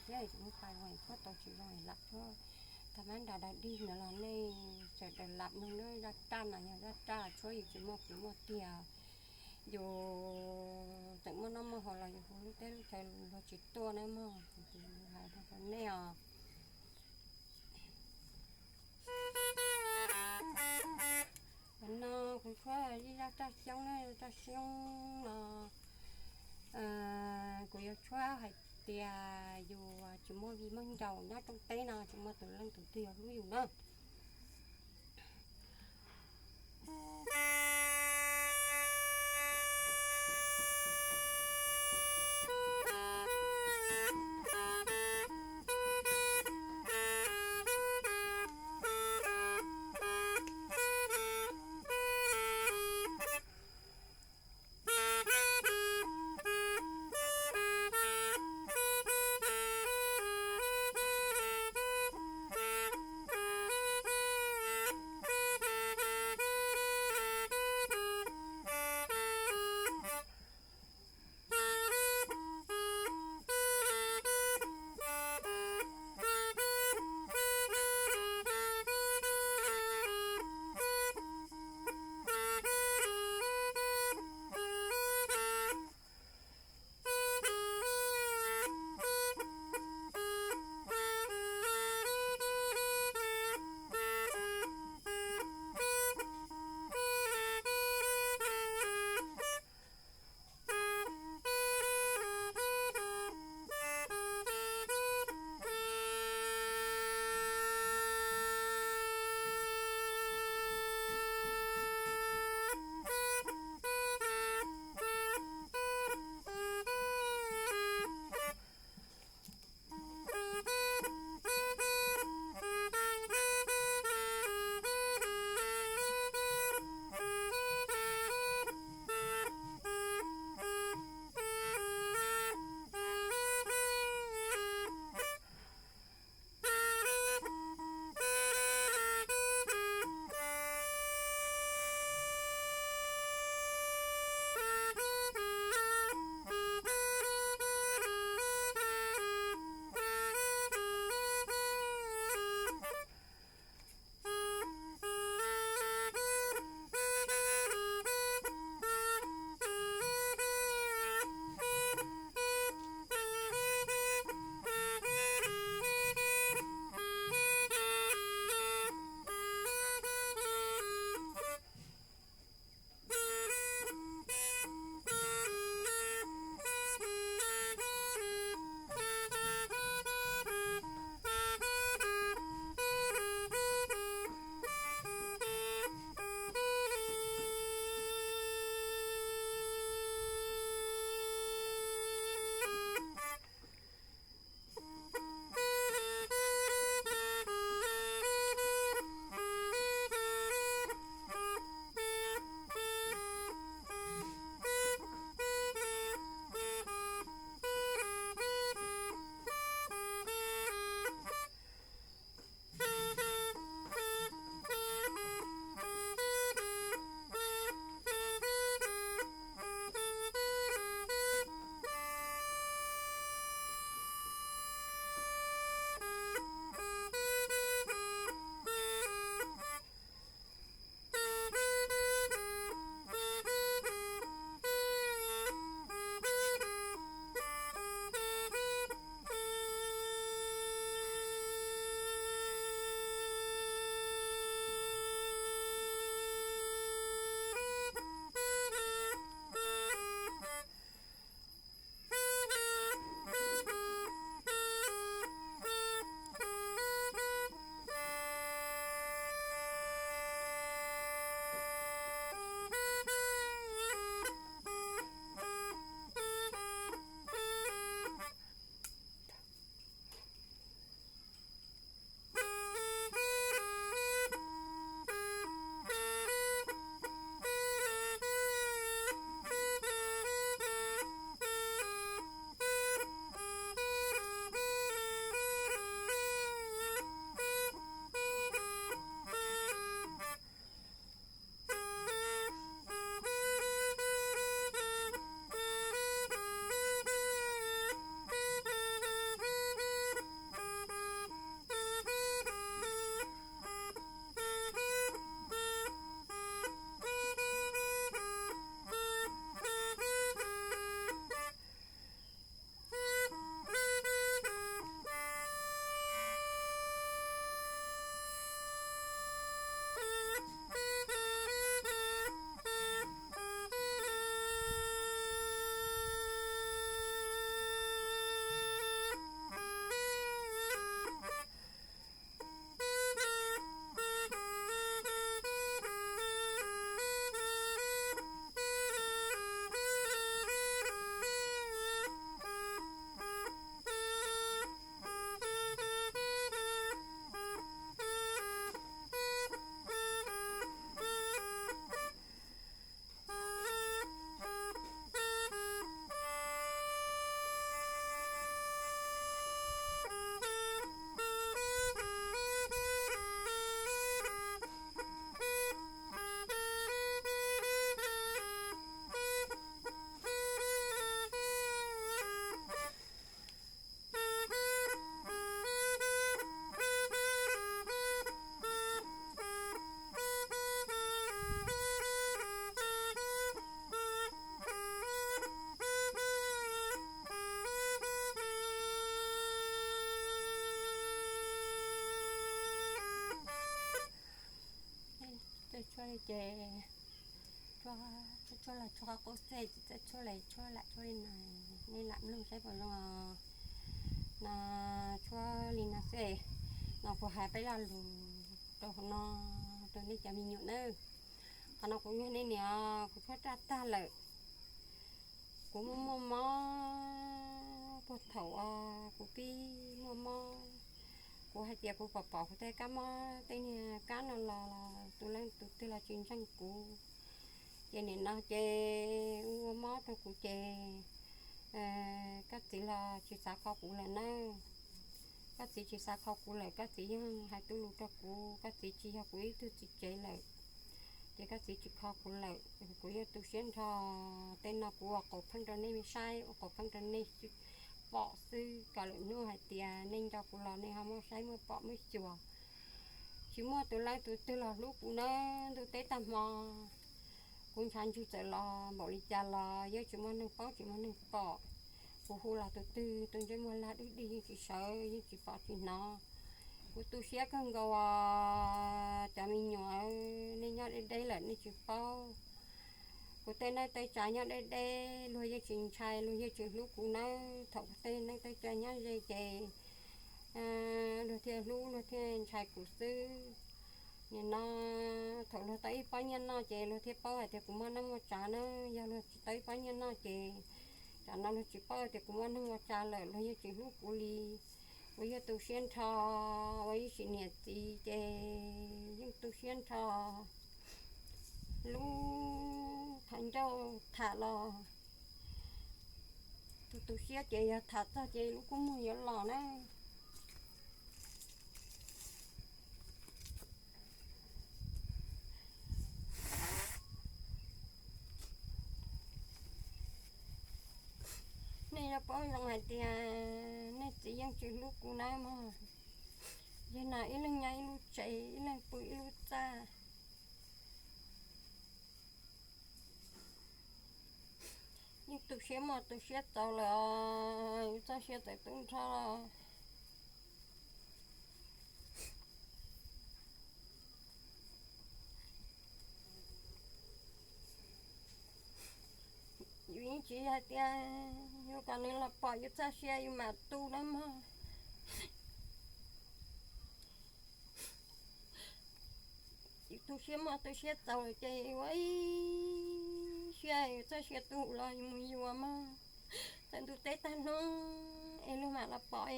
thiab, tsis muaj pa zoo, tshuab tau tsis zoo lam tshuab. Tag mab nra da dig no los nej sawv daws lam mloog nawb, zaj raj no yog zaj raj tshuab, yus tsis muaj kwv muaj tij, yus tseem muaj noj muaj haus los yus hu lub teb lub chaw luag tsis tuaj nawb mog, kuv hais rau nej os. Ntawm no kuv tshuab zaj raj xyoob na, raj xyoob no kuv yuav tshuab hais tias yus tsis muaj viv muaj ncaus nyob rooj teb no tsis muaj tus leej tus twg yog hlub yus na. Ces tshuaj, tshuaj los tshuaj qab qub xej, tsis txawj tshuaj li, tshuaj lam tshuaj li no, nej lam mloog saib puas zoo os. No, tshuaj li no xwb, no kuv hais peb lo lus rau hauv no rau nej cov me nyuam nawb. Qhov no kuv yog nej niam, kuv tshuaj raj tag lawm. Kuv muaj muaj mob puag thaum uas kuv pib muaj mob. Kuv hais tias kuv pom pom kuv tej kab mob tej niag kab no los los tus leej tus twg los tsis ntseeg kuv. Ces nim no ces ua mob rau kuv ces koj txiv los tsis xav kho kuv lawm nawb. Koj txiv tsis xav kho kuv lawm, koj txiv yeej hais tu lus rau kuv, koj txiv tsis yog kuv ib tug txiv tsev lawm. Ces koj txiv tsis kho kuv lawm, kuv yeej tu siab nrho. Tej no kuv ua qauv pheej rau nej me saib, ua qauv pheej rau nej pom xwb, kom lwm hnub hais tias nej nco kuv los nej ho muaj saib muaj pom muaj xyuas. Tsis muaj tus leej tus twg los hlub kuv nawb, ntuj teb tag hmo. Kuv ntshav ntswg txawm los npaum li cas los yeej tsis muaj neeg paub tsis muaj neeg pom. Kuv hu los tus twg tus ntsej muag lag dub dig yeej tsis sawv yeej tsis pom tsis hnov. Kuv tu siab kawg nkaus os cov me nyuam, nej nyob deb deb lawm nej tsis paub. Kuv tej neej tej tsav nyob deb deb, luag yeej tsis ntshai, luag yeej tsis hlub kuv nawb. Thaum kuv tej neej tej tsav nyob ze ces luag thiaj hlub luag thiaj ntshai kuv xwb. Nim no thaum luag tau ib pob nyiaj noj ces luag thiaj paub hais tias kuv muaj neej muaj tsav na. Yog luag tsis tau ib pob nyiaj noj ces tsam no luag tsis paub tias kuv muaj neej muaj tsav lawm, luag yeej tsis hlub kuv li. Kuv yeej tu siab nrho, ua ib sim niam txiv ces yeej tu siab nrho. Lub qhov ncauj tham los tu tu siab ces yog tham txog ces lub kua muag yuav los na. Nej yuav paub zoo hais tias nej txiv yeej tsis hlub kuv nawb mog. Yog no ib leeg nyob ib lub tsev, ib leeg pw ib lub txaj. Yeej tu siab muaj tu siab txaus lawm, yus txoj sia txawm tu nrho los yus yeej tsis hais tias yuav kom nws los pom yus txoj sia yus mam tu nawb mog. Yus tu siab muaj tu siab txaus lawm ces ua ib siab yus txoj sia tu los yus mus yuav mog. Txawm ntuj teb tag hnub es luag mam los pom.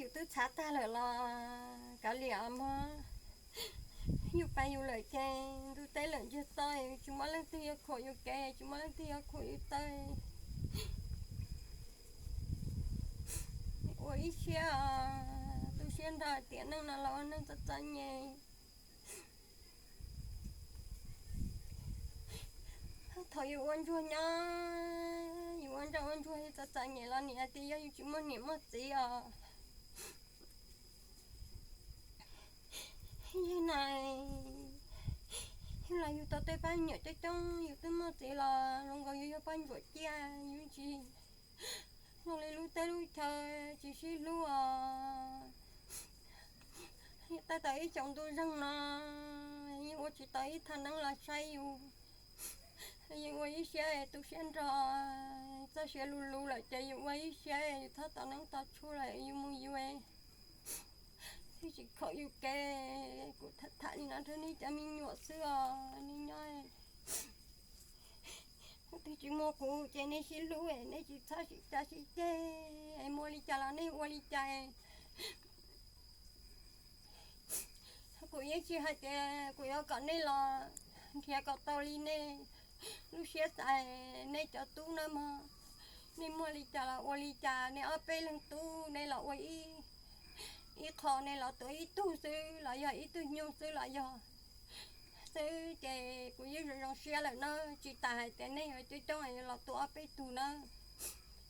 Yus twb txhav tag lawm los kav liam mog. Yus pab yus lawm ces ntuj teb lawm ntsiag to, tsis muaj leej twg yuav khuam yus kev, tsis muaj leej twg yuav khuam yus taw. Ua ib siab os, tu siab nrog tiam neej no los ua neeg txom txom nyem. Thaum yus ua ntsuag nyob, yus ua ntsoj ua ntsuag txom txom nyem los nim hais tias yog yus tsis muaj niam muaj txiv os. Yog na, yog los yus tau tej pab nyuam coob coob yus twb muaj txiv los zoo nkaus yus yog poj ntsuam ciaj, yus tsis zoo li lub teb lub chaw tsis sib hlub os. Yeej tau tau ib xyoos ntuj zeeg no, yeej ua tsis tau ib thaj neeb los saib yus. Yeej ua ib siab tu siab nrog, txoj sia lus lus lawm ces yus ua ib siab yus txhob tos neeb tos tshuaj lawm yus mus yus. Thiaj tsis khaum yus kev, kuv tham tham li no rau nej cov me nyuam xwb os, nej nyob twg tsis muaj kuv ces nej sib hlub, nej tsis txhob sib cav sib ceg, muaj li cas los nej ua li cas. Kuv yeej tsis hais tias kuv yuav kom nej los nrhiav kom tau li nej lub siab xav, nej cov tub nawb mog. Nej muaj li cas los ua li cas, nej ob peb leeg tub nej los ua ib qho, nej los tuav ib tug xwb los yog ib tug nyuj xwb los yog xwb ces kuv yeej zoo zoo siab lawm na. Tsis tas hais tias nej yuav coob coob los tuav ob peb tug na.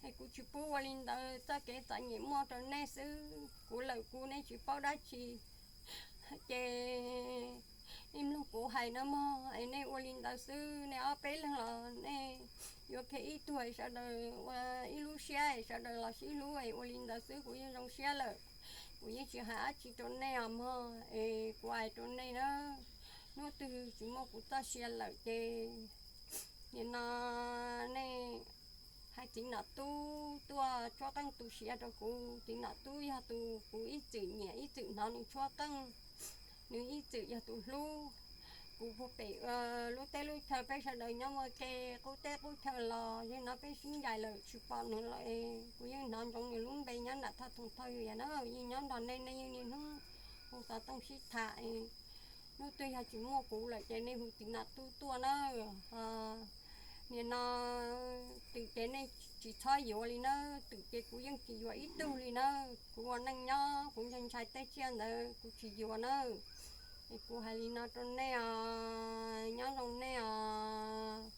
Es kuv tsis pub ua li ntawd, txoj kev txom nyem muaj rau nej xwb, kuv lawm kuv nej tsis paub dab tsi. Ces nej mloog kuv hais no mog, es nej ua li ntawd xwb, nej ob peb leeg los nej yuav kiag ib tug, sawv daws ua ib lub siab, sawv daws los sib hlub, es ua li ntawd xwb kuv yeej zoo siab lawm. Kuv yeej tsis hais dab tsi rau nej os mog, es kuv hais rau nej na, hnub twg tsis muaj kuv txoj sia lawm ces nim no nej hais txiv nom tub tuaj tshuab qeej tu siav rau kuv. Txiv nom tub yog tus kuv ib txwm nyiam, ib txwm hnov nws tshuab qeej, nws ib txwm yog tus hlub kuv puag pem lub teb lub chaw. Peb sawv daws nyob ua ke qub teb qub chaw los, yog no peb sib ncaim lawm tsis pom nws los es kuv yeej hnov ntsoov nws lub npe nyob nram thaj thoo thawj yam na, yeej nyob nrog nej, nej yeej niaj hnub hu xov tooj sib tham. Hnub twg yog tsis muaj kuv lawm ces nej hu txiv nom tub tuaj na. Nim no twm ces nej tsis txhob yuav li na, twm ces kuv yeej tsis yuav ib tug li na. Kuv ua neej nyob kuv ntshai ntshai tej tsiaj ntawd kuv tsis yuav na. Es kuv hais li no rau nej os, nyob zoo nej os.